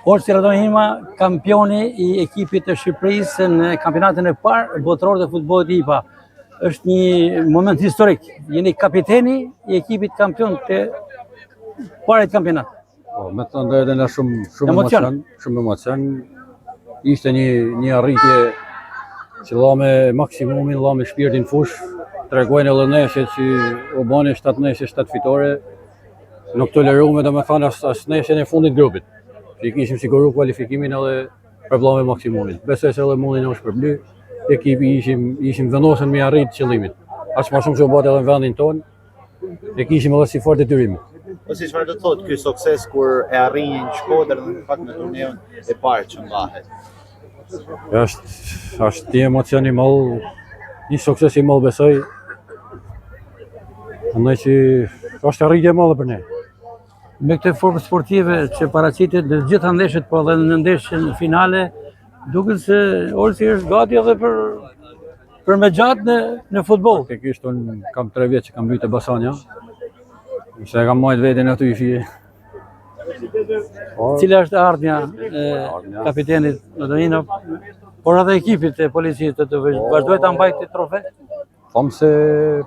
Olsi Radohima, kampioni i ekipit të Shqipërisë në kampionatin e parë botëror të futbollit IPA. Është një moment historik. Jeni kapiteni i ekipit kampion të parit kampionat. Po, me të thënë drejtën është shumë shumë Emocion. emocion, shumë emocion. Ishte një një arritje që lame maksimumin, lame shpirtin në fushë, tregojnë edhe ndeshjet që u bënë 7 ndeshje, 7 fitore. Nuk toleruame domethënë as as ndeshjen e fundit grupit. Që i kishim siguru kualifikimin edhe për maksimumin. Besoj se edhe mundi na shpërbly. Ekipi ishim ishim vendosën me arrit qëllimit. Aq më shumë që u bëhet edhe në vendin tonë, e kishim edhe si fort detyrimin. Po si çfarë do të thotë ky sukses kur e arrini në Shkodër dhe në fakt në turneun e parë që mbahet? Është është një emocion i madh, një sukses i madh besoj. Mendoj që është arritje e madhe për ne. Me këtë formë sportive që paraqitet në të gjitha ndeshjet, po edhe në ndeshjen finale, duket se Olsi është gati edhe për për me gjatë në në futboll. Faktikisht unë kam 3 vjet që kam luajtur te Basania. Se e kam majt veten aty i fije. Po, Cila është ardhmja e Ardhmja? kapitenit Radohima, por edhe ekipit e policisë të të vazhdojë ta mbajë këtë trofe? Them se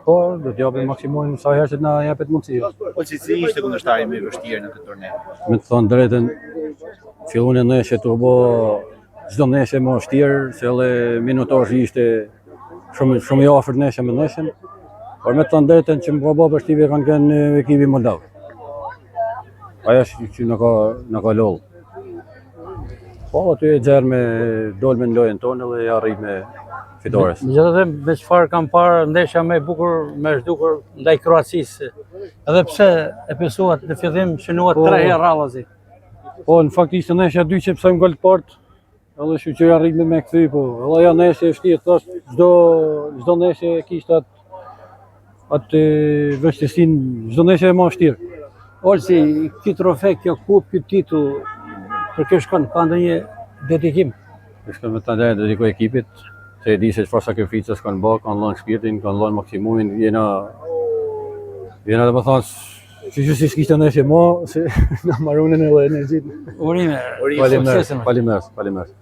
po, do të japim maksimumin sa herë që të na jepet mundësia. Po si si ishte kundërshtari më i vështirë në këtë turne? Me të thënë drejtën, fillon e ndeshjet u bë çdo ndeshje më vështirë, se edhe minutazhi ishte shumë shumë i afërt ndeshja me ndeshjen. Por me të thënë drejtën që më ka bë përshtypje kanë qenë ekipi moldav. Ajo është që na ka na ka lodh. Po aty e gjerë me dolme në lojën tonë edhe ja arrit me fitores. Megjithatë me çfarë kam parë ndeshja më e bukur më është dukur ndaj Kroacisë. Edhe pse e pësuat në fillim shënuat Po. tre herë radhazi. Po në fakt ishte ndeshja e dytë që pësojmë gol të parë, edhe shyqyr arritëm me kthy, po edhe ajo ndeshje e vështirë, thash çdo çdo ndeshje kishte atë atë vështirësinë, çdo ndeshje e më vështirë. Olsi, ky trofe, kjo kupë, ky titull, për kë shkon, ka ndonjë dedikim? Kjo shkon me të drejtë dedikoj ekipit, se e di se çfarë sakrificës kanë bërë, kanë dhënë shpirtin, kanë dhënë maksimumin, jena jena domethënë si që si s'kishte ndeshje më, se na marrunin edhe energjitë. Urime, Urime. Faleminderit, suksese. faleminderit, faleminderit.